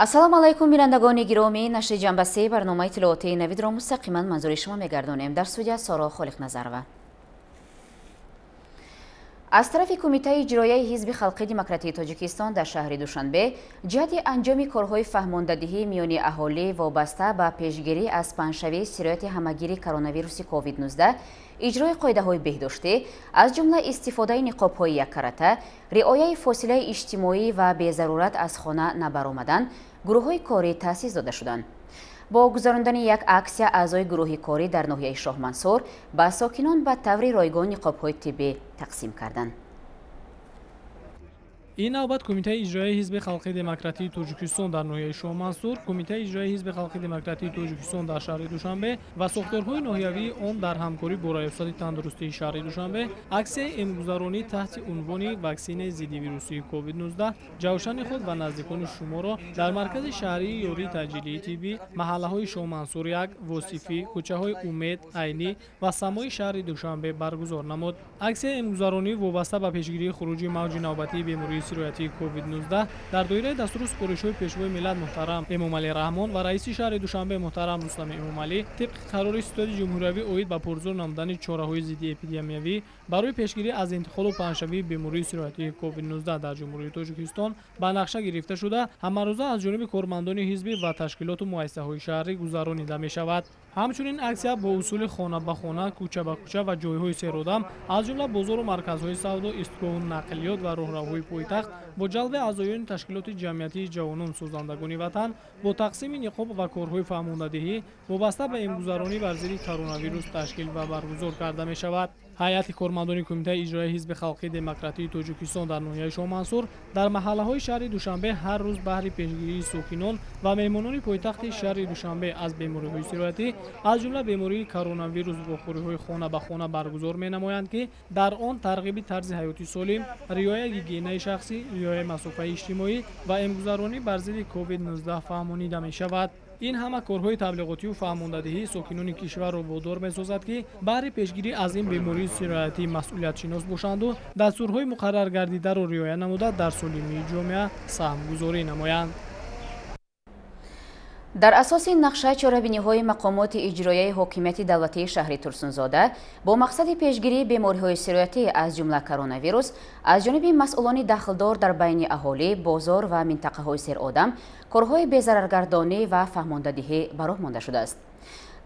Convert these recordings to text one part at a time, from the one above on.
Ассалому алайкум, бинандагони гиромӣ. Нашри ҷанбаси барномаи иттилоотии Навидро мустақиман манзури шумо мегардонем. Дар студия Соро Холиқназарова. Аз тарафи Кумитаи иҷроияи Ҳизби Халқи Демократии Тоҷикистон дар шаҳри Душанбе ҷиҳати анҷоми корҳои фаҳмондадиҳӣ миёни аҳолӣ вобаста ба пешгирӣ аз паҳншавии сирояти ҳамагири коронавируси COVID-19, иҷрои қоидаҳои беҳдоштӣ, аз ҷумла истифодаи ниқобҳои яккарата, риояи фосилаи иҷтимоӣ ва безарурат аз хона набаромадан, гурӯҳҳои корӣ таъсис дода шуданд. Бо гузарондани як аксия аъзои гурӯҳи корӣ дар ноҳияи Шоҳмансур ба сокинон ба таври ройгон ниқобҳои тиббӣ тақсим карданд. Ин навбат Кумитаи иҷроияи Ҳизби Халқи Демократии Тоҷикистон дар ноҳияи Шоҳмансур, Кумитаи иҷроияи Ҳизби Халқи Демократии Тоҷикистон дар шаҳри Душанбе ва сохторҳои ноҳиявии он дар ҳамкорӣ бо Раёсати тандурустии шаҳри Душанбе аксияи эмгузаронӣ таҳти унвони ваксинаи зиддивирусии COVID-19 ҷавшани худ ва наздикони шуморо дар маркази шаҳрии ёрии таъҷилии тиббӣ, маҳаллаҳои Шоҳмансур 1, Восифӣ, кӯчаҳои Умед, Айнӣ ва Самои шаҳри Душанбе баргузор намуд. Аксияи эмгузаронӣ вобаста ба пешгирии хуруҷи мавҷи навбатии бемории сироятии COVID-19 дар доираи дастуру супоришҳои Пешвои миллат муҳтарам Эмомалӣ Раҳмон ва раиси шаҳри Душанбе муҳтарам Рустам Эмомалӣ тибқи қарори Ситоди ҷумҳуриявӣ оид ба пурзӯр намудани чораҳои зидди эпидемиявӣ барои пешгирӣ аз интиқолу паҳншавии бемории сироятии COVID-19 дар Ҷумҳурии Тоҷикистон ба нақша гирифта шуда, ҳамарӯза аз ҷониби кормандони ҳизбӣ ва ташкилоту муассисаҳои шаҳрӣ гузаронида мешавад. Ҳамчунин аксия бо усули хона ба хона, кӯча ба кӯча ва ҷойҳои серодам, аз ҷумла бозору марказҳои савдо, истгоҳу нақлиёт ва роҳравҳои пойтахт бо ҷалби аъзоёни ташкилоти ҷамъиятии ҷавонон созандагони ватан бо тақсими ниқоб ва корҳои фаҳмондадиҳӣ вобаста ба эмгузаронӣ бар зидди коронавирус ташкил ва баргузор карда мешавад. Ҳайати кормандони Кумитаи иҷроияи Ҳизби Халқи Демократии Тоҷикистон дар ноҳияи Шоҳмансур дар маҳаллаҳои шаҳри Душанбе ҳар рӯз баҳри пешгирии сокинон ва меҳмонони пойтахти шаҳри Душанбе аз бемориҳои сироятӣ, аз ҷумла бемории коронавирус вохӯриҳои хона ба хона баргузор менамоянд, ки дар он тарғиби тарзи ҳаёти солим, риояи гигиенаи шахсӣ, риояи масофаи иҷтимоӣ ва эмгузаронӣ бар зидди COVID-19 фаҳмонида мешавад. Ин ҳама корҳои таблиғотию фаҳмондадиҳии сокинони кишварро водор месозад, ки баҳри пешгирӣ аз ин бемории сироятӣ масъулиятшинос бошанду дастурҳои муқарраргардидаро риоя намуда дар солимии ҷомеа саҳмгузорӣ намоянд. Дар асоси нақша чорабиниҳои мақомоти иҷроияи ҳокимияти давлатии шаҳри Турсунзода бо мақсади пешгирии бемориҳои сироятӣ, аз ҷумла коронавирус, аз ҷониби масъулони дахлдор дар байни аҳолӣ, бозор ва минтақаҳои серодам корҳои безараргардонӣ ва фаҳмондадиҳӣ ба роҳ монда шудааст.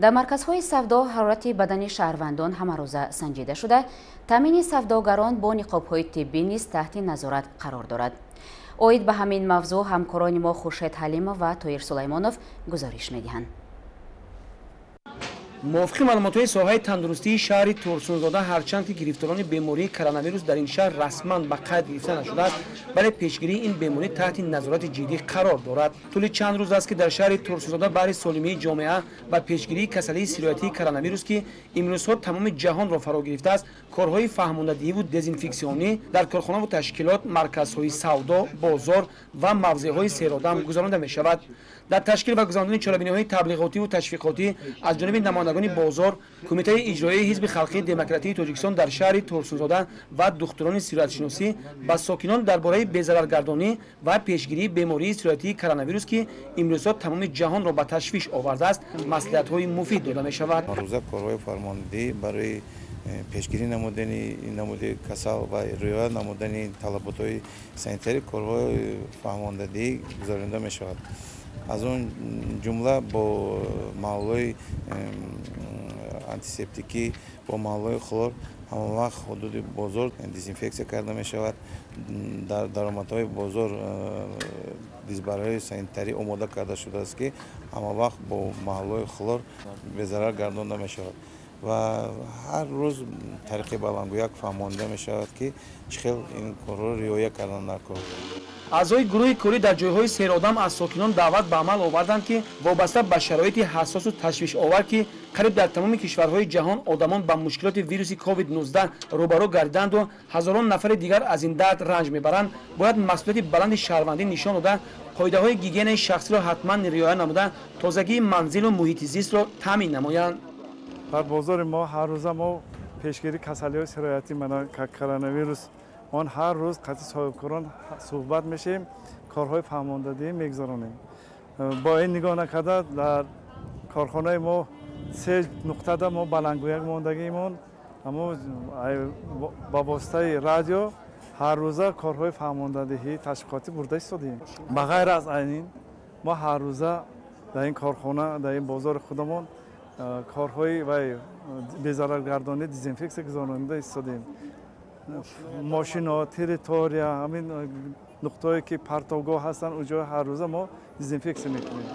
Дар марказҳои савдо ҳарорати бадани шаҳрвандон ҳамарӯза санҷида шуда, таъмини савдогарон бо ниқобҳои тиббӣ низ таҳти назорат қарор дорад. Оид ба ҳамин мавзӯъ ҳамкорони мо Хуршед Ҳалимов ва Тоир Сулаймонов гузориш медиҳанд. Мувофиқи маълумотҳои соҳаи тандурустии шаҳри Турсунзода, ҳарчанд ки гирифторони бемории коронавирус дар ин шаҳр расман ба қайд гирифта нашудааст, вале пешгирии ин беморӣ таҳти назорати ҷиддӣ қарор дорад. Тӯли чанд рӯз аст, ки дар шаҳри Турсунзода баҳри солимии ҷомеа ва пешгирии касалии сироятии коронавирус, ки имрӯзҳо тамоми ҷаҳонро фаро гирифтааст, корҳои фаҳмондадиҳиву дезинфексионӣ дар корхонаву ташкилот, марказҳои савдо, бозор ва мавзеъҳои серодам гузаронида мешавад. Дар ташкил ва гузарондани чорабиниҳои таблиғотиву ташвиқотӣ аз ҷониби намояндагони бозор, Кумитаи иҷроияи Ҳизби Халқии Демократии Тоҷикистон дар шаҳри Турсунзода ва духтурони сироятшиносӣ ба сокинон дар бораи безараргардонӣ ва пешгирии бемории сироятии коронавирус, ки имрӯзҳо тамоми ҷаҳонро ба ташвиш овардааст, маслиҳатҳои муфид дода мешавад. Рӯза корҳои фармондиҳӣ барои пешгирӣ намудани намуди касал ва риоя намудани талаботҳои санитарӣ корҳои фаҳмондадиҳӣ гузаронида мешавад. Аз он ҷумла бо маҳлулҳои антисептикӣ, бо маҳлулҳои хлор ҳамавақт ҳудуди бозор дезинфексия карда мешавад. Дар даромадҳои бозор дизбарҳои санитарӣ омода карда шудааст, ки ҳамавақт бо маҳлулҳои хлор безарар гардонда мешавад ва ҳар рӯз тариқи баландгӯяк фаҳмонида мешавад, ки чӣ хел ин корҳоро риоя кардан дар кор. Аъзои гурӯҳи корӣ дар ҷойҳои серодам аз сокинон даъват ба амал оварданд, ки вобаста ба шароити ҳассосу ташвишовар, ки қариб дар тамоми кишварҳои ҷаҳон одамон ба мушкилоти вируси COVID-19 рӯбарӯ гардиданду ҳазорон нафари дигар аз ин дард ранҷ мебаранд, бояд масъулияти баланди шаҳрвандӣ нишон дода, қоидаҳои гигиенаи шахсиро ҳатман риоя намуда, тозагии манзилу муҳити зистро таъмин намоянд. Дар бозори мо ҳар рӯза мо пешгирии касалиҳои сироятӣ, мана коронавирус, он ҳар рӯз қатъи соҳибкорон суҳбат мешавем, корҳои фаҳмондадиҳӣ мегузаронем. Бо ин нигоҳ накарда, дар корхонаи мо се нуқтада мо баландгӯяк мондагиимон, аммо ба воситаи радио ҳар рӯза корҳои фаҳмондадиҳӣ ташвиқотӣ бурда истодем. Ба ғайр аз ин, мо ҳар рӯза дар ин корхона, дар ин бозори худамон корҳои вай безараргардонӣ, дезинфексия гузаронида истодем. Мошино, территория, ҳамин нуқтаҳое ки партовгоҳ ҳастанд, он ҷо ҳар рӯза мо дезинфексия мекунем.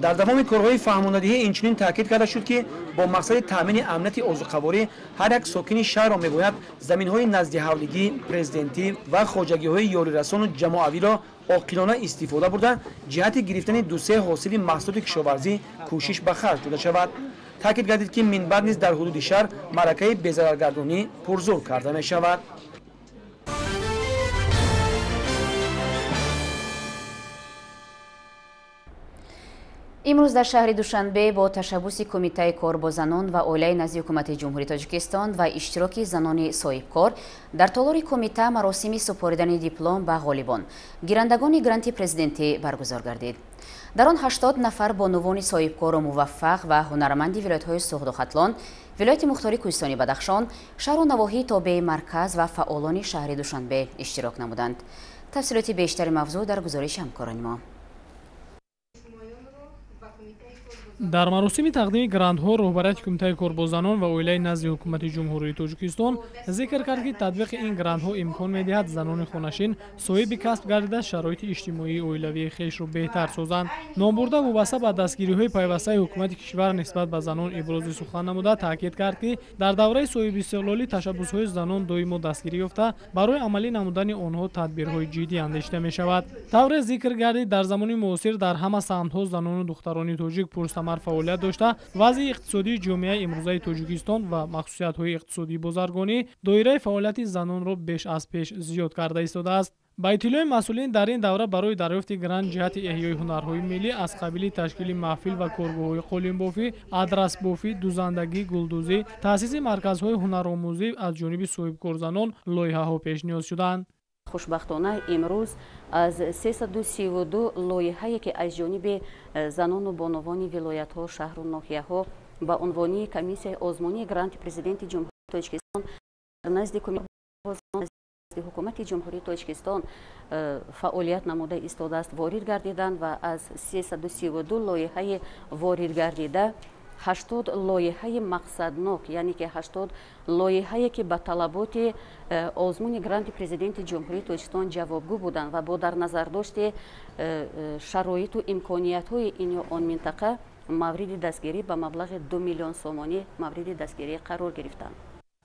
Дар давоми корҳои фаҳмондадиҳӣ инчунин таъкид карда шуд, ки бо мақсади таъмини амнияти озуқаворӣ ҳар як сокини шаҳрро мебояд заминҳои наздиҳавлигӣ, президентӣ ва хоҷагиҳои ёрирасону ҷамоавиро оқилона истифода бурда, ҷиҳати гирифтани дусе ҳосили маҳсулоти кишоварзӣ кӯшиш ба харҷ дода шавад. Таъкид гардид, ки минбаъд низ дар ҳудуди шаҳр маъракаи безараргардонӣ пурзур карда мешавад. Имрӯз дар шаҳри Душанбе бо ташаббуси Кумитаи кор бо занон ва оилаи назди Ҳукумати Ҷумҳурии Тоҷикистон ва иштироки занони соҳибкор дар толори кумита маросими супоридани диплом ба ғолибон, гирандагони гранти президентӣ баргузор гардид. Дар он 80 нафар бонувони соҳибкору муваффақ ва ҳунарманди вилоятҳои Суғду Хатлон, вилояти мухтори Кӯҳистони Бадахшон, шаҳру навоҳии тобеи марказ ва фаъолони шаҳри Душанбе иштирок намуданд. Тафсилоти бештари мавзӯъ дар гузориши ҳамкорони мо. Дар маросими тақдими грантҳо роҳбарияти Кумитаи кор бо занон ва оилаи назди Ҳукумати Ҷумҳурии Тоҷикистон зикр кард, ки татбиқи ин грантҳо имкон медиҳад занони хонашин соҳиби касб гардида, шароити иҷтимоии оилавии хешро беҳтар созанд. Номбурда вобаста ба дастгириҳои пайвастаи ҳукумати кишвар нисбат ба занон ибрози сухан намуда, таъкид кард, ки дар давраи соҳибистиқлолӣ ташаббусҳои занон доимо дастгирӣ ёфта, барои амалӣ намудани онҳо тадбирҳои ҷиддӣ андешида мешавад. Тавре зикр гардид, дар замони муосир дар ҳама самтҳо занону духтарони тоҷик пурсамар фаъолият дошта, вазъи иқтисодии ҷомеаи имрӯзаи Тоҷикистон ва махсусиятҳои иқтисодии бозаргонӣ доираи фаъолияти занонро беш аз пеш зиёд карда истодааст. Ба иттилои масъулин, дар ин давра барои дарёфти грант ҷиҳати эҳёи ҳунарҳои миллӣ аз қабили ташкили маҳфил ва коргоҳҳои қолинбофӣ, адрасбофӣ, дузандагӣ, гулдӯзӣ, таъсиси марказҳои ҳунаромӯзӣ аз ҷониби соҳибкорзанон лоиҳаҳо пешниҳод шуданд. Хушбахтона, имрӯз аз 332 лоиҳае, ки аз ҷониби занону бонувони вилоятҳо, шаҳру ноҳияҳо ба унвони комиссияи озмунии гранти Президенти Ҷумҳурии Тоҷикистон назди Ҳукумати Ҷумҳурии Тоҷикистон фаъолият намуда истодааст, ворид гардиданд ва аз 332 лоиҳаи ворид гардида 80 лоиҳаи мақсаднок, яъне ки 80 лоиҳае, ки ба талаботи озмуни гранти Президенти Ҷумҳурии Тоҷикистон ҷавобгӯ буданд ва бо дар назардошти шароиту имкониятҳои ин ё он минтақа мавриди дастгирӣ ба маблағи 2 миллион сомонӣ мавриди дастгирӣ қарор гирифтанд.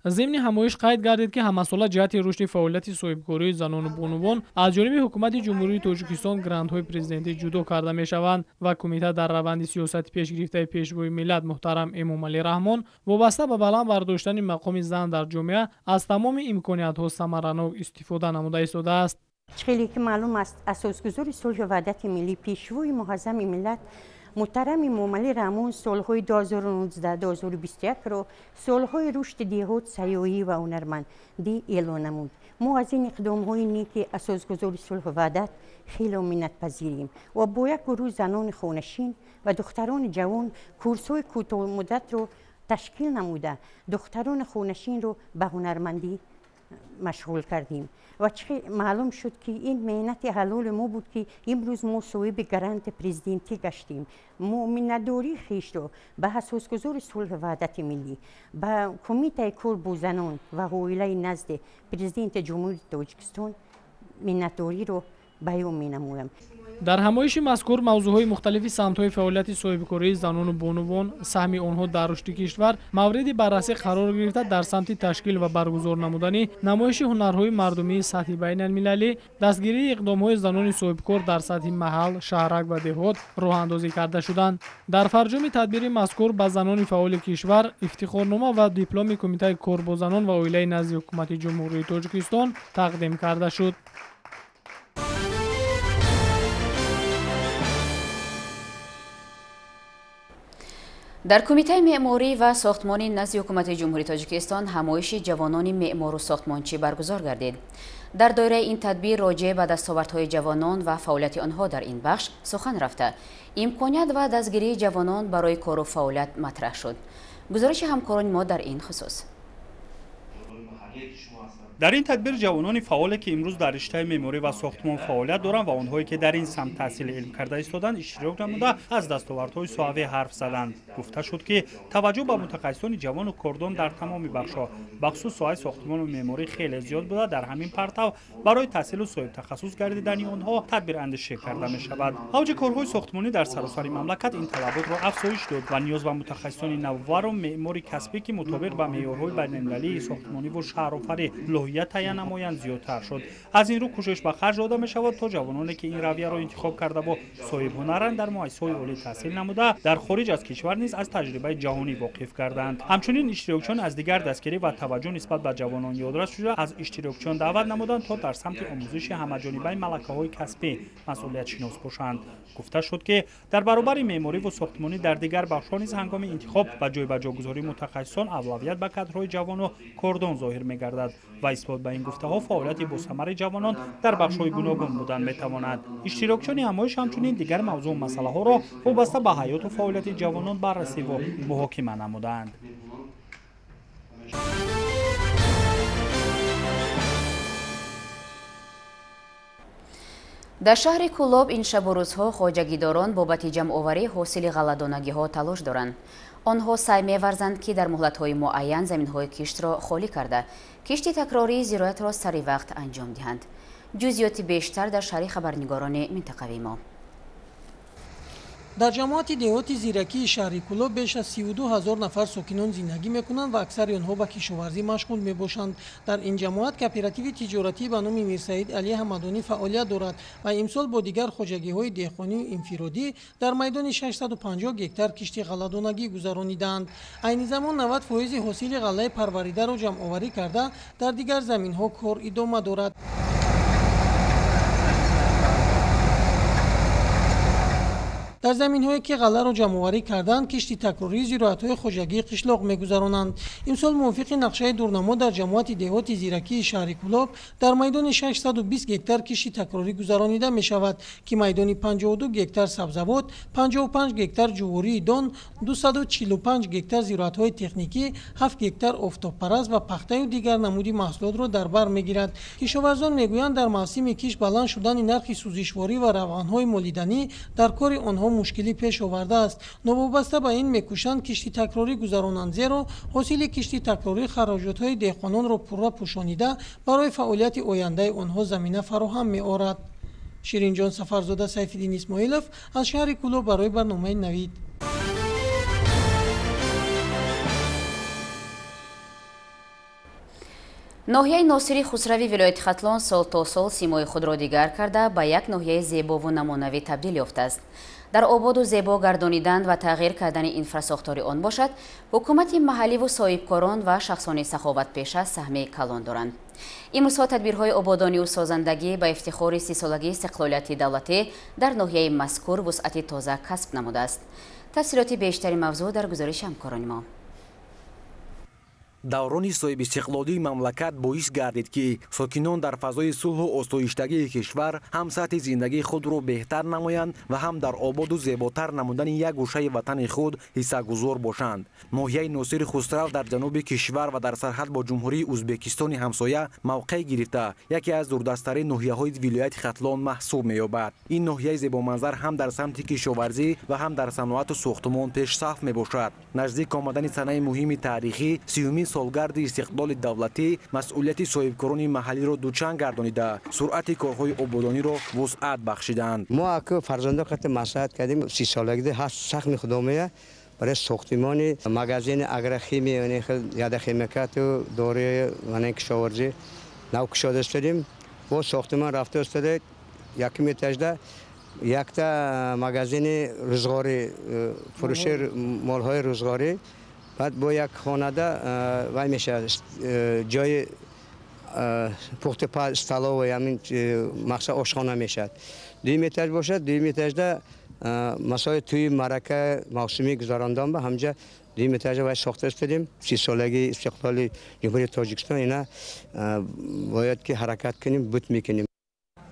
Зимни ҳамоиш қайд гардид, ки ҳамасола ҷиҳати рушди фаъолияти соҳибкории занону бонувон аз ҷониби Ҳукумати Ҷумҳурии Тоҷикистон грантҳои президентӣ ҷудо карда мешаванд ва кумита дар раванди сиёсати пешгирифтаи Пешвои миллат муҳтарам Эмомалӣ Раҳмон вобаста ба баланд бардоштани мақоми зан дар ҷомеа аз тамоми имкониятҳо самаранок истифода намуда истодааст. Хеле ки маълум аст, асосгузори сулҳу ваҳдати миллӣ, Пешвои муаззами миллат муҳтарам Эмомалӣ Раҳмон солҳои 2019-2021-ро солҳои рушди деҳот, сайёҳӣ ва ҳунармандӣ эълон намуд. Мо аз ин иқдомҳои неки асосгузори сулҳу ваҳдат хело миннатпазирем ва бо як гурӯҳ занони хонашин ва духтарони ҷавон курсҳои кӯтоҳмуддатро ташкил намуда, духтарони хонашинро ба ҳунармандӣ машғул кардем. Ва чӣ маълум шуд, ки ин меҳнати ҳалоли мо буд, ки имрӯз мо соҳиби гранти президентӣ гаштем. Мо миннатдории хешро ба асосгузори сулҳу ваҳдати миллӣ, ба Кумитаи кор бо занон ва оилаи назди Президенти Ҷумҳурии Тоҷикистон миннатдориро баён менамоям. Дар ҳамоиши мазкур мавзӯъҳои мухталифи самтҳои фаъолияти соҳибкории занону бонувон, саҳми онҳо дар рушди кишвар мавриди баррасӣ қарор гирифта, дар самти ташкил ва баргузор намудани намоиши ҳунарҳои мардумии сатҳи байналмилалӣ, дастгирии иқдомҳои занони соҳибкор дар сатҳи маҳал, шаҳрак ва деҳот роҳандозӣ карда шуданд. Дар фарҷоми тадбири мазкур ба занони фаъоли кишвар ифтихорнома ва дипломи Кумитаи кор бо занон ва оилаи назди Ҳукумати Ҷумҳурии Тоҷикистон тақдим карда шуд. Дар Кумитаи меъморӣ ва сохтмонӣ назди Ҳукумати Ҷумҳурии Тоҷикистон ҳамоиши ҷавонони меъмору сохтмончӣ баргузор гардид. Дар доираи ин тадбир роҷеъ ба дастовардҳои ҷавонон ва фаъолияти онҳо дар ин бахш сухан рафта, имконият ва дастгирии ҷавонон барои кору фаъолият матраҳ шуд. Гузориши ҳамкорони мо дар ин хусус. Дар ин тадбир ҷавонони фаъоле, ки имрӯз дар риштаи меъморӣ ва сохтмон фаъолият доранд ва онҳое, ки дар ин самт таҳсили илм карда истоданд, иштирок намуда аз дастовардҳои соҳавӣ ҳарф заданд. Гуфта шуд, ки таваҷҷӯҳ ба мутахассисони ҷавону кордон дар тамоми бахшҳо, бахусус соҳаи сохтмону меъморӣ хеле зиёд буда, дар ҳамин партав барои таҳсилу соҳибтахассус гардидани онҳо тадбирандешӣ карда мешавад. Авҷи корҳои сохтмонӣ дар саросари мамлакат ин талаботро афзоиш дод ва ниёз ба мутахассисони наввару меъмори касбӣ, ки мутобиқ ба меъёрҳои байналмилалии сохтмониву шаҳрофарӣ лоҳия таъин намоянд, зиёдтар шуд. Аз ин рӯ кӯшиш ба харҷ дода мешавад, то ҷавононе, ки ин равияро интихоб карда бо соҳибҳунаранд, дар муассисаҳои олӣ таҳсил намуда, дар хориҷ аз кишвар низ аз таҷрибаи ҷаҳонӣ воқиф гарданд. Ҳамчунин иштирокчиён аз дигар дастгирӣ ва таваҷҷӯҳ нисбат ба ҷавонон ёдрас шуда, аз иштирокчиён даъват намуданд, то дар самти омӯзиши ҳамаҷонибаи малакаҳои касбӣ масъулиятшинос бошанд. Гуфта шуд, ки дар баробари меъмориву сохтмонӣ дар дигар бахшҳо низ ҳангоми интихоб ва ҷойбаҷогузории мутахассисон авлавият ба кадрҳои ҷавону кордон зоҳир мегардад ва исбот ба ин гуфтаҳо фаъолияти босамари ҷавонон дар бахшҳои гуногун будан метавонад. Иштирокчиёни ҳамоиш ҳамчунин дигар мавзӯу масъалаҳоро вобаста ба ҳаёту фаъолияти ҷавонон баррасиву муҳокима намуданд. Дар шаҳри Кӯлоб ин шабу рӯзҳо хоҷагидорон бобати ҷамъоварии ҳосили ғалладонагиҳо талош доранд. Онҳо саъй меварзанд, ки дар муҳлатҳои муайян заминҳои киштро холӣ карда, кишти такрории зироатро сари вақт анҷом диҳанд. Ҷузъиёти бештар дар шаҳри хабарнигорони минтақавии мо. Дар ҷамоати деҳоти зиракии шаҳри Кӯлоб беш аз 32 ҳазор нафар сокинон зиндагӣ мекунанд ва аксари онҳо ба кишоварзӣ машғул мебошанд. Дар ин ҷамоат кооперативи тиҷоратӣ ба номи Мирсаид Алӣ Ҳамадонӣ фаъолият дорад ва имсол бо дигар хоҷагиҳои деҳқонию инфиродӣ дар майдони 650 гектар кишти ғалладонагӣ гузаронидаанд. Айни замон 90 фоизи ҳосили ғаллаи парваридаро ҷамъоварӣ карда, дар дигар заминҳо кор идома дорад. Дар заминҳое, ки ғалларо ҷамъоварӣ карданд, кишти такрории зироатҳои хоҷагии қишлоқ мегузаронанд. Имсол мувофиқи нақшаи дурнамо дар ҷамоати деҳоти зиракии шаҳри Кӯлоб дар майдони 620 гектар кишти такрорӣ гузаронида мешавад, ки майдони 52 гектар сабзавот, 55 гектар ҷувории дон, 245 гектар зироатҳои техникӣ, 7 гектар офтобпараст ва пахтаю дигар намуди маҳсулотро дар бар мегирад. Кишоварзон мегӯянд, дар мавсими кишт баланд шудани нархи сӯзишворӣ ва равғанҳои молиданӣ дар кори онҳо мушкилӣ пеш овардааст. Новобаста ба ин мекӯшанд кишти такрорӣ гузаронанд, зеро ҳосили кишти такрорӣ хароҷотҳои деҳқононро пурра пӯшонида барои фаъолияти ояндаи онҳо замина фароҳам меорад. Ширинҷон Сафарзода, Сайфиддин Исмоилов аз шаҳри Кӯлоб барои барномаи Навид. Ноҳияи Носири Хусрави вилояти Хатлон сол то сол симои худро дигар карда ба як ноҳияи зебову намунавӣ табдил ёфтааст. Дар ободу зебо гардонидан ва тағйир кардани инфрасохтори он бошад, ҳукумати маҳалливу соҳибкорон ва шахсони саховатпеша саҳми калон доранд. Имрӯзҳо тадбирҳои ободониву созандагӣ ба ифтихори 30-солагии истиқлолияти давлатӣ дар ноҳияи мазкур вусъати тоза касб намудааст. Тафсилоти бештари мавзӯъ дар гузориши ҳамкорони мо. Даврони соҳибистиқлолии мамлакат боис гардид, ки сокинон дар фазои сулҳу осоиштагии кишвар ҳам сатҳи зиндагии худро беҳтар намоянд ва ҳам дар ободу зеботар намудани як гӯшаи ватани худ ҳиссагузор бошанд. Ноҳияи Носири Хусрав дар ҷануби кишвар ва дар сарҳад бо Ҷумҳурии Ӯзбекистони ҳамсоя мавқеъ гирифта, яке аз дурдасттарин ноҳияҳои вилояти Хатлон маҳсуб меёбад. Ин ноҳияи зебоманзар ҳам дар самти кишоварзӣ ва ҳам дар саноату сохтумон пешсаф мебошад. Наздик омадани санаи муҳими таърихӣ, 30-умин солгарди истиқлоли давлатӣ масъулияти соҳибкорони маҳаллиро дучанд гардонида, суръати корҳои ободониро вусъат бахшиданд. Мо аку фарзандо қати маслиҳат кардем, 30-солагида ҳаст сахми худомея барои сохтимони магазини агрохимия, ядохимикату дори мана кишоварзӣ нав кушода истодем. Бо сохтимон рафта истода, якум этажда якта магазини рӯзғорӣ, фурӯши молҳои рӯзғорӣ, баъд бо як хонада вай мешавад ҷои пухтупаз, столовая, ҳамин мақсад ошхона мешавад. Дуюм этаж бошад, дуюм этажда масои тӯи маърака мавсумӣ гузарондан ба ҳамҷа дуюм этажа вай сохта истодем. 30-солагии истиқлоли Ҷумҳурии Тоҷикистон ина бояд ки ҳаракат кунем, бут мекунем.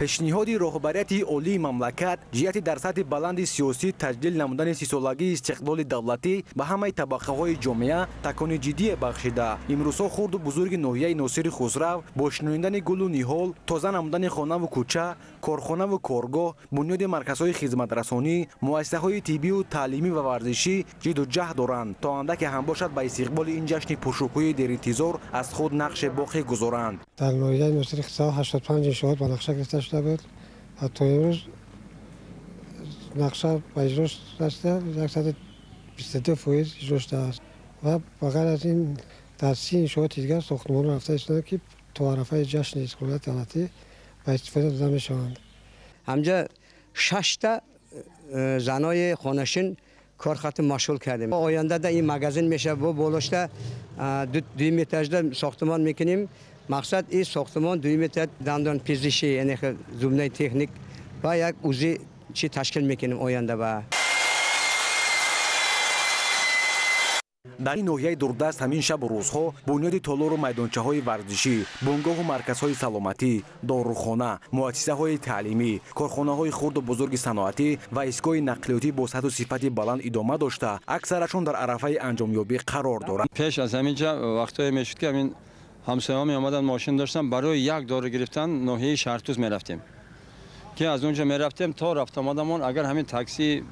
Пешниҳоди роҳбарияти олии мамлакат ҷиҳати дар сатҳи баланди сиёсӣ таҷлил намудани 30-солагии истиқлоли давлатӣ ба ҳамаи табақаҳои ҷомеа такони ҷиддие бахшида. Имрӯзҳо хурду бузурги ноҳияи Носири Хусрав бо шинонидани гулу ниҳол, тоза намудани хонаву кӯча, корхонаву коргоҳ, бунёди марказҳои хизматрасонӣ, муассисаҳои тиббию таълимӣ ва варзишӣ ҷидду ҷаҳд доранд, то андаке ҳам бошад ба истиқболи ин ҷашни пуршукӯҳи деринтизор аз худ нақше боқӣ гузоранд. Дар ноҳияи Носири Хусрав 85 иншоот ба нақша гирифта шуда буд ва то имрӯз нақша ба иҷро расида 122% иҷро шудааст ва ба ғайр аз ин дар 30 иншооти дигар сохтмонҳо рафта истодаанд, ки то арафаи ҷашни истиқлолияти давлатӣ ба истифода дода мешаванд. Ҳамҷа 6та занои хонашин корхати машғул кардем. Ояндада ин магазин мешавад, бо болошта дуюм этажда сохтмон мекунем. Мақсад ин сохтмон дуюм этаж дандонпизишӣ, яъне зубной техник ва як УЗИ чӣ ташкил мекунем оянда ба. Дар ин ноҳияи дурдаст ҳамин шабу рӯзҳо бунёди толору майдончаҳои варзишӣ, бунгоҳу марказҳои саломатӣ, дорухона, муассисаҳои таълимӣ, корхонаҳои хурду бузурги саноатӣ ва истгоҳи нақлиётӣ бо сатҳу сифати баланд идома дошта, аксарашон дар арафаи анҷомёбӣ қарор доранд. Пеш аз ҳамин ҷа вақтҳое мешуд, ки ҳамин ҳамсояҳо меомаданд, мошин доштанд, барои як дору гирифтан ноҳияи Шаҳртуз мерафтем, ки аз он ҷо мерафтем то рафтомадамон агар ҳамин такси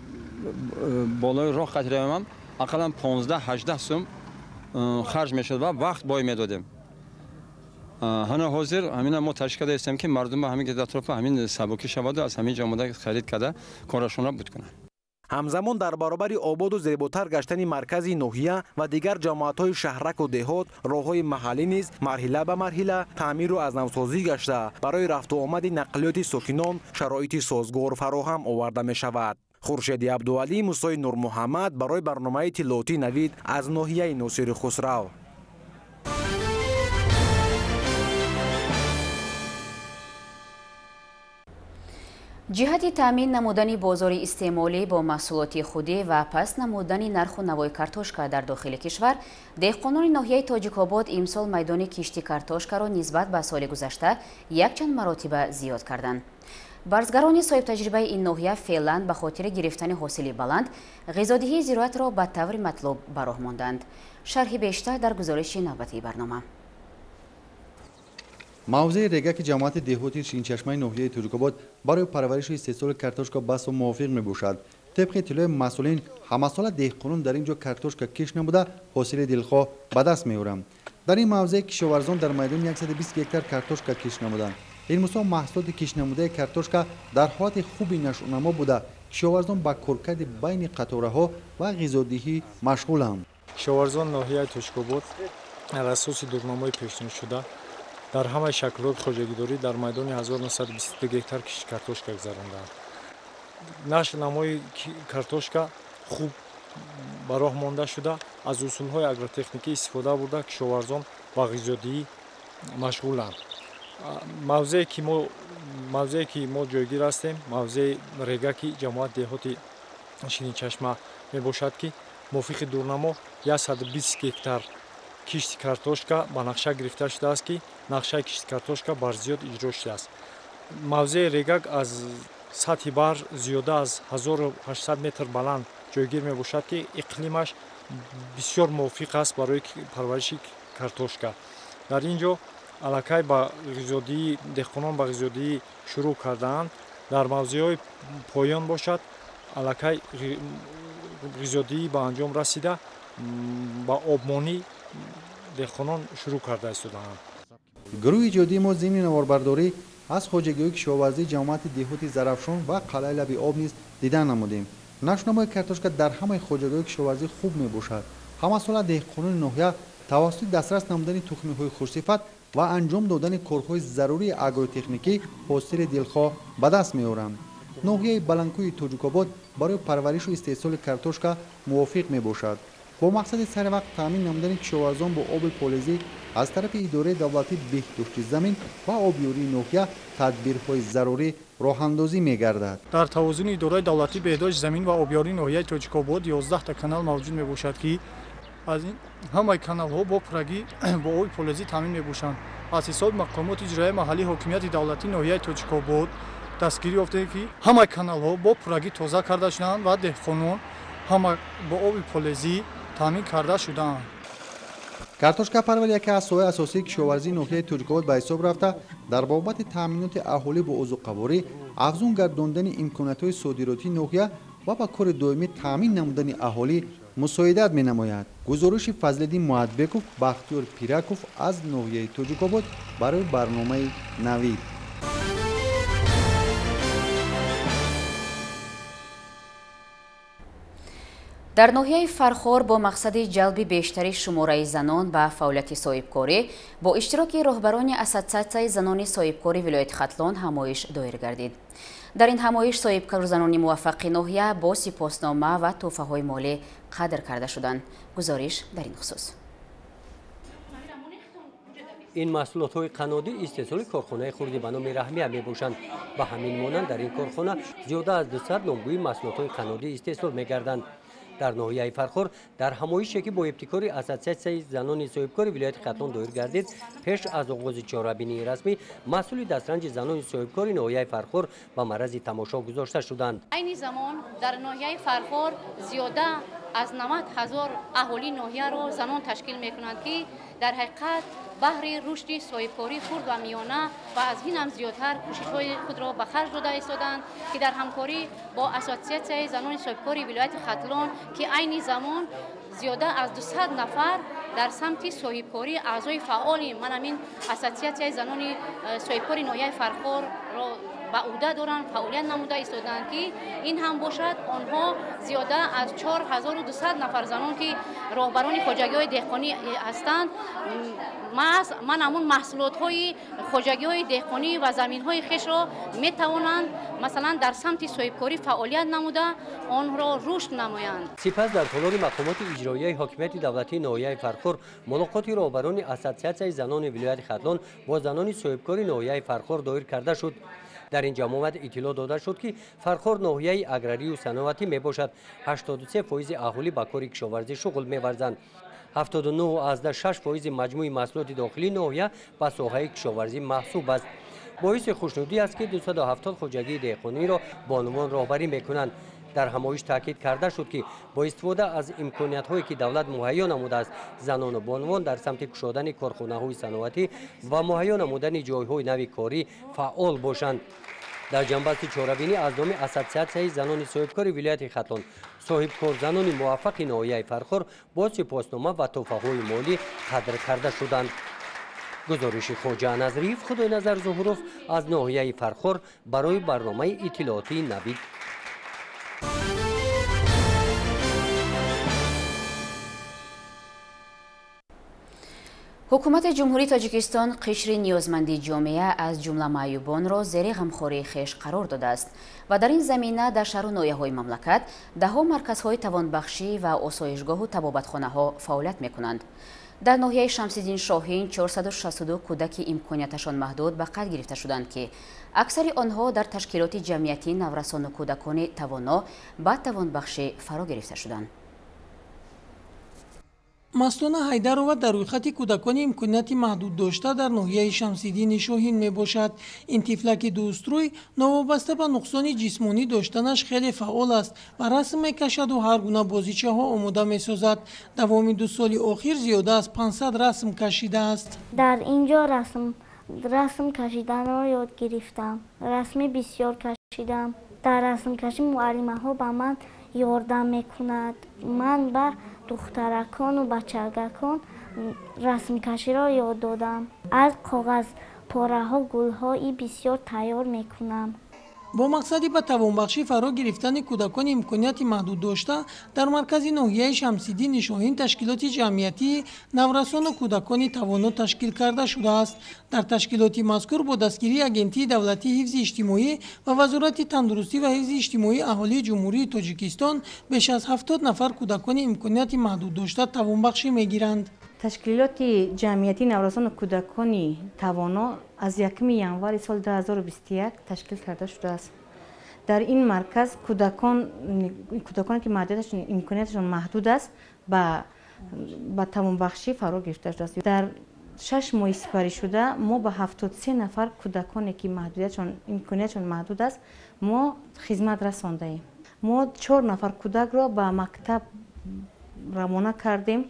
болои роҳ қатӣ равем, ақаллан 15-18 сум харҷ мешуд ва вақт бой медодем. Ҳана ҳозир ҳамина мо ташкил карда истем, ки мардум ба ҳамин атрофа ҳамин сабукӣ шаваду аз ҳамин ҷо омода харид карда корашонро буд кунанд. Ҳамзамон дар баробари ободу зеботар гаштани маркази ноҳия ва дигар ҷамоатҳои шаҳраку деҳот, роҳҳои маҳаллӣ низ марҳила ба марҳила таъмиру аз навсозӣ гашта, барои рафту омади нақлиёти сокинон шароити созгор фароҳам оварда мешавад. Хуршеди Абдуалӣ, Мусои Нурмуҳаммад барои барномаи иттилоотии Навид аз ноҳияи Носири Хусрав. Ҷиҳати таъмин намудани бозори истеъмолӣ бо маҳсулоти худӣ ва паст намудани нарху навои картошка дар дохили кишвар, деҳқонони ноҳияи Тоҷикобод имсол майдони кишти картошкаро нисбат ба соли гузашта якчанд маротиба зиёд карданд. Барзгарони соҳибтаҷрибаи ин ноҳия феълан ба хотири гирифтани ҳосили баланд ғизодиҳии зироатро ба таври матлуб ба роҳ монданд. Шарҳи бештар дар гузориши навбатии барнома. Мавзеи регаки ҷамоати деҳоти Ширинчашмаи ноҳияи Тоҷикобод барои парвариши истеҳсоли картошка басо мувофиқ мебошад. Тибқи иттилои масъулин, ҳамасола деҳқонон дар ин ҷо картошка кишт намуда ҳосили дилхоҳ ба даст меоранд. Дар ин мавзеъ кишоварзон дар майдони 120 гектар картошка кишт намуданд. Имрӯзҳо маҳсулоти киштнамудаи картошка дар ҳолати хуби нашъунамо буда, кишоварзон ба коркарди байни қатораҳо ва ғизодиҳӣ машғуланд. Кишоварзон ноҳияи Тоҷикобод дар асоси дурнамои пешниҳодшуда дар ҳамаи шаклҳои хоҷагидорӣ дар майдони 1922 гектар кишти картошка гузаронданд. Нашъунамои картошка хуб ба роҳ монда шуда, аз усулҳои агротехникӣ истифода бурда кишоварзон ба ғизодиҳӣ машғуланд. Мавзее ки мо ҷойгир ҳастем, мавзеи регаки ҷамоати деҳоти Ширинчашма мебошад, ки мувофиқи дурнамо 120 гектар кишти картошка ба нақша гирифта шудааст, ки нақшаи кишти картошка бар зиёд иҷро шудааст. Мавзеи регак аз сатҳи баҳр зиёда аз 1800 метр баланд ҷойгир мебошад, ки иқлимаш бисёр мувофиқ аст барои парвариши картошка. Дар ин ҷо аллакай ба ғизодиҳӣ деҳқонон ба ғизодиҳӣ шурӯъ кардаанд. Дар мавзеъҳои поён бошад, аллакай ғизодиҳӣ ба анҷом расида, ба обмонӣ Деҳқонон шурӯъ карда истодаанд. Гурӯҳи иҷодии мо зимни наворбардорӣ аз хоҷагиҳои кишоварзии ҷамоати деҳоти Зарафшон ва қалъаи лаби об низ дидан намудем. Нашунамои картошка дар ҳамаи хоҷагиҳои кишоварзӣ хуб мебошад. Ҳамасола деҳқонони ноҳия тавассути дастрас намудани тухмиҳои хушсифат ва анҷом додани корҳои зарурии агротехникӣ ҳосили дилхоҳ ба даст меоранд. Ноҳияи Баландкӯҳи Тоҷикобод барои парваришу истеҳсоли картошка мувофиқ мебошад. Бо мақсади сари вақт таъмин намудани кишоварзон бо оби полезӣ аз тарафи идораи давлатии беҳдошти замин ва обёрии ноҳия тадбирҳои зарурӣ роҳандозӣ мегардад. Дар тавозуни идораи давлатии беҳдошти замин ва обёрии ноҳияи Тоҷикобод 11 канал мавҷуд мебошад, ки аз ин ҳамаи каналҳо бо пуррагӣ бо оби полезӣ таъмин мебошанд. Аз ҳисоби мақомоти иҷроияи маҳаллии ҳокимияти давлатии ноҳияи Тоҷикобод дастгирӣ ёфтем, ки ҳамаи каналҳо бо пуррагӣ тоза карда шуданд ва деҳқонон ҳама бо оби полезӣ таъмин карда шудаанд. Картошкапарварӣ яке аз соҳаи асосии кишоварзии ноҳияи Тоҷикобод ба ҳисоб рафта, дар бобати таъминоти аҳолӣ бо озуқаворӣ, афзун гардондани имкониятҳои содиротии ноҳия ва ба кори доимӣ таъмин намудани аҳолӣ мусоидат менамояд. Гузориши Фазлиддин Муҳатбеков, Бахтиёр Пираков аз ноҳияи Тоҷикобод барои барномаи Навид. Дар ноҳияи Фархор бо мақсади ҷалби бештари шумораи занон ба фаъолияти соҳибкорӣ бо иштироки роҳбарони Ассотсиатсияи занони соҳибкори вилояти Хатлон ҳамоиш доир гардид. Дар ин ҳамоиш соҳибкорзанони муваффақи ноҳия бо сипоснома ва тӯҳфаҳои молӣ қадр карда шуданд. Гузориш дар ин хусус. Ин маҳсулотҳои қаннодӣ истеҳсоли корхонаи хурди ба номи Раҳмия мебошанд. Ба ҳамин монанд дар ин корхона зиёда аз 200 номгӯи маҳсулотҳои қаннодӣ истеҳсол мегарданд. Дар ноҳияи Фархор дар ҳамоише ки бо ибтикори Ассотсиатсияи занони соҳибкори вилояти Хатлон доир гардид, пеш аз оғози чорабинии расмӣ маҳсули дастранҷи занони соҳибкори ноҳияи Фархор ба маррази тамошо гузошта шуданд. Айни замон дар ноҳияи Фархор зиёда аз 90 ҳазор аҳолии ноҳияро занон ташкил мекунанд, ки дар ҳақиқат баҳри рушди соҳибкории хурд ва миёна ва аз ин ҳам зиёдтар кӯшишҳои худро ба харҷ дода истодаанд, ки дар ҳамкорӣ бо Ассотсиатсияи занони соҳибкори вилояти Хатлон, ки айни замон зиёда аз 200 нафар дар самти соҳибкорӣ аъзои фаъоли ман ҳамин Ассотсиатсияи занони соҳибкори ноҳияи Фархорро ба ӯҳда доранд, фаъолият намуда истодаанд, ки ин ҳам бошад онҳо зиёда аз 4200 нафар занон, ки роҳбарони хоҷагиҳои деҳқонӣ ҳастанд, ман ҳамун маҳсулотҳои хоҷагиҳои деҳқонӣ ва заминҳои хешро метавонанд масалан дар самти соҳибкорӣ фаъолият намуда онро рушд намоянд. Сипас дар толори мақомоти иҷроияи ҳокимияти давлатии ноҳияи Фархор мулоқоти роҳбарони Ассотсиатсияи занони вилояти Хатлон бо занони соҳибкори ноҳияи Фархор доир карда шуд. Дар ин ҷамъомад иттилоъ дода шуд, ки Фархор ноҳияи аграрию саноатӣ мебошад. 83% аҳолӣ ба кори кишоварзӣ шуғл меварзанд. 79,6% маҷмӯи маҳсулоти дохилии ноҳия ба соҳаи кишоварзӣ маҳсуб аст. Боиси хушнудӣ аст, ки 270 хоҷагии деҳқониро бонувон роҳбарӣ мекунанд. Дар ҳамоиш таъкид карда шуд, ки бо истифода аз имкониятҳое ки давлат муҳайё намудааст, занону бонувон дар самти кушодани корхонаҳои саноатӣ ва муҳайё намудани ҷойҳои нави корӣ фаъол бошанд. Дар ҷанбасти чорабинӣ аз номи Ассотсиатсияи занони соҳибкори вилояти Хатлон соҳибкорзанони муваффақи ноҳияи Фархор бо сипоснома ва тӯҳфаҳои молӣ қадр карда шуданд. Гузориши Хоҷа Назриев, Худойназар Зуҳуров аз ноҳияи Фархор барои барномаи иттилоотии Навид. Ҳукумати Ҷумҳурии Тоҷикистон қишри ниёзманди ҷомеа аз ҷумла маъюбонро зери ғамхории хеш қарор додааст ва дар ин замина дар шаҳру ноҳияҳои мамлакат даҳҳо марказҳои тавонбахшӣ ва осоишгоҳу табобатхонаҳо фаъолият мекунанд. Дар ноҳияи Шамсиддин Шоҳин 462 кӯдаки имконияташон маҳдуд ба қайд гирифта шуданд, ки аксари онҳо дар ташкилоти ҷамъиятии наврасону кӯдакони тавоно ба тавонбахшӣ фаро гирифта шуданд. Мастона Ҳайдарова дар рӯйхати кӯдакони имконияти маҳдуд дошта дар ноҳияи Шамсиддини Шоҳин мебошад. Ин тифлаки дӯстрӯй новобаста ба нуқсони ҷисмонӣ доштанаш хеле фаъол аст ва расм мекашаду ҳар гуна бозичаҳо омода месозад. Давоми 2 соли охир зиёда аз 500 расм кашидааст. Дар ин ҷо расм кашиданро ёд гирифтам. Расми бисёр кашидам. Дар расмкашӣ муаллимаҳо ба ман ёрдам мекунад. Ман ба Духтаракону бачагакон расмкаширо ёд додам. Аз коғазпораҳо гулҳои бисёр тайёр мекунам. Бо мақсади ба тавонбахшӣ фаро гирифтани кӯдакони имконияти маҳдуд дошта дар маркази ноҳияи Шамсиддини Шоҳин ташкилоти ҷамъиятии наврасону кӯдакони тавоно ташкил карда шудааст. Дар ташкилоти мазкур бо дастгирии Агентии давлатии ҳифзи иҷтимоӣ ва Вазорати тандурустӣ ва ҳифзи иҷтимоии аҳолии Ҷумҳурии Тоҷикистон беш аз 70 нафар кӯдакони имконияти маҳдуд дошта тавонбахшӣ мегиранд. Ташкилоти ҷамъиятии наврасону кӯдакони тавоно аз 1 январи соли 2021 ташкил карда шудааст. Дар ин марказ кӯдаконе ки имконияташон маҳдуд аст, ба тавонбахшӣ фаро гирифта шудааст. Дар 6 моҳи сипаришуда мо ба 73 нафар кӯдаконе ки имконияташон маҳдуд аст, мо хизмат расондаем. Мо 4 нафар кӯдакро ба мактаб равона кардем.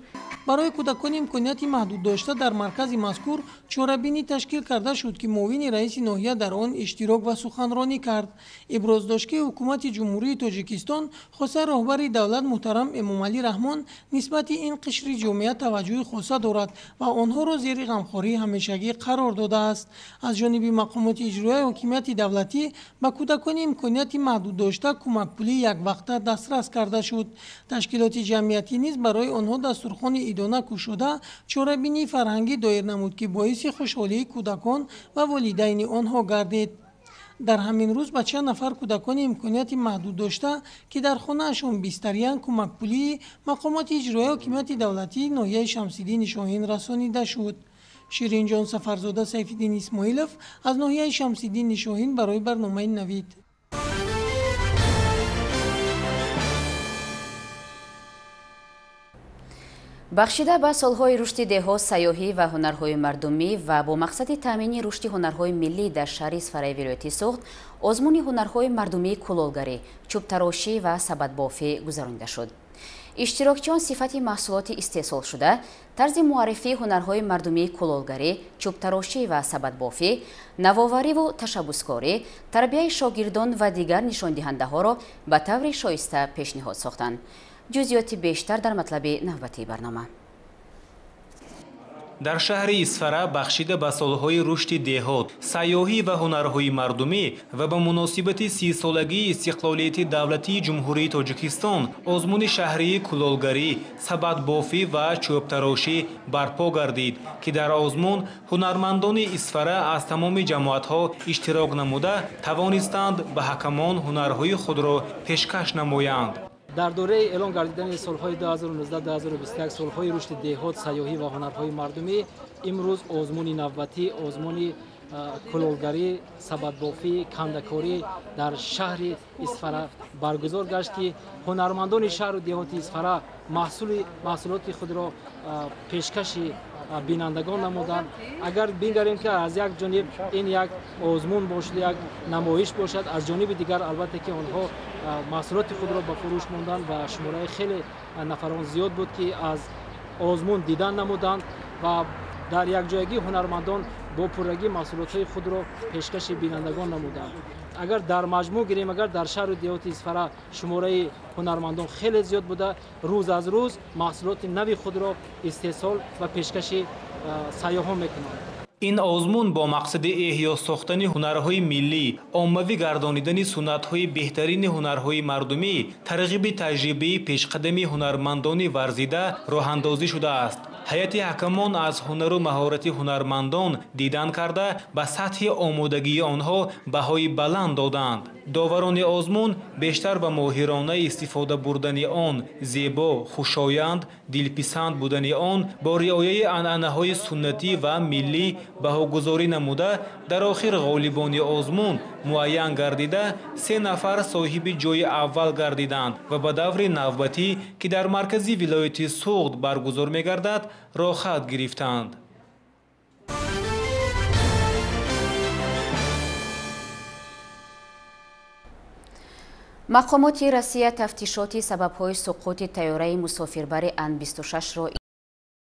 Барои кӯдакони имконияти маҳдуд дошта дар маркази мазкур чорабинӣ ташкил карда шуд, ки муовини раиси ноҳия дар он иштирок ва суханронӣ кард. Иброз дошт, ки ҳукумати Ҷумҳурии Тоҷикистон, хоса роҳбари давлат муҳтарам Эмомалӣ Раҳмон нисбати ин қишри ҷомеа таваҷҷӯҳи хоса дорад ва онҳоро зери ғамхории ҳамешагӣ қарор додааст. Аз ҷониби мақомоти иҷроияи ҳокимияти давлатӣ ба кӯдакони имконияти маҳдуд дошта кӯмакпулии яквақта дастрас карда шуд. Ташкилоти ҷамъиятӣ низ барои онҳо дастурхони идона кушода чорабинии фарҳангӣ доир намуд, ки боиси хушҳолии кӯдакон ва волидайни онҳо гардид. Дар ҳамин рӯз ба чанд нафар кӯдакони имконияти маҳдуд дошта, ки дар хонаашон бистариянд, кӯмакпулии мақомоти иҷроияи ҳокимияти давлатии ноҳияи Шамсиддини Шоҳин расонида шуд. Ширинҷон Сафарзода, Сайфиддин Исмоилов аз ноҳияи Шамсиддини Шоҳин барои барномаи Навид. Бахшида ба солҳои рушди деҳот, сайёҳӣ ва ҳунарҳои мардумӣ ва бо мақсади таъмини рушди ҳунарҳои миллӣ дар шаҳри Исфараи вилояти Суғд озмуни ҳунарҳои мардумии кулолгарӣ, чӯбтарошӣ ва сабадбофӣ гузаронида шуд. Иштирокчиён сифати маҳсулоти истеҳсолшуда, тарзи муаррифии ҳунарҳои мардумии кулолгарӣ, чӯбтарошӣ ва сабадбофӣ, навовариву ташаббускорӣ, тарбияи шогирдон ва дигар нишондиҳандаҳоро ба таври шоиста пешниҳод сохтанд. Ҷузъиёти бештар дар матлаби навбатии барнома. Дар шаҳри Исфара бахшида ба солҳои рушди деҳот, сайёҳӣ ва ҳунарҳои мардумӣ ва ба муносибати 30-солагии истиқлолияти давлатии Ҷумҳурии Тоҷикистон озмуни шаҳрии кулолгарӣ, сабадбофӣ ва чӯбтарошӣ барпо гардид, ки дар озмун ҳунармандони Исфара аз тамоми ҷамоатҳо иштирок намуда тавонистанд ба ҳакамон ҳунарҳои худро пешкаш намоянд. Дар доираи эълон гардидани солҳои 2019-2021 солҳои рушди деҳот, сайёҳӣ ва ҳунарҳои мардумӣ, имрӯз озмуни навбатӣ, озмуни кулолгарӣ, сабадбофӣ, кандакорӣ дар шаҳри Исфара баргузор гашт, ки ҳунармандони шаҳру деҳоти Исфара маҳсулоти худро пешкаши бинандагон намуданд. Агар бингарем, ки аз як ҷониб ин як озмун бошад, як намоиш бошад, аз ҷониби дигар албатта ки онҳо маҳсулоти худро ба фурӯш монданд ва шумораи хеле нафарон зиёд буд, ки аз озмун дидан намуданд ва дар якҷоягӣ ҳунармандон бо пуррагӣ маҳсулотҳои худро пешкаши бинандагон намуданд. Агар дар маҷмӯъ гирем, агар дар шаҳру деҳоти Исфара шумораи ҳунармандон хеле зиёд буда, рӯз аз рӯз маҳсулоти нави худро истеҳсол ва пешкаши сайёҳон мекунанд. Ин озмун бо мақсади эҳё сохтани ҳунарҳои миллӣ, оммавӣ гардонидани суннатҳои беҳтарини ҳунарҳои мардумӣ, тарғиби таҷрибаи пешқадами ҳунармандони варзида роҳандозӣ шудааст. Ҳайати ҳакамон аз ҳунару маҳорати ҳунармандон дидан карда, ба сатҳи омодагии онҳо баҳои баланд доданд. Доварони озмун бештар ба моҳирона истифода бурдани он, зебо, хушоянд, дилписанд будани он бо риояи анъанаҳои суннатӣ ва миллӣ баҳогузорӣ намуда, дар охир ғолибони озмун муайян гардида, 3 нафар соҳиби ҷои аввал гардиданд ва ба даври навбатӣ, ки дар маркази вилояти Суғд баргузор мегардад, роҳхат гирифтанд. Мақомоти Россия тафтишоти сабабҳои суқути тайёраи мусофирбари Ан-26-ро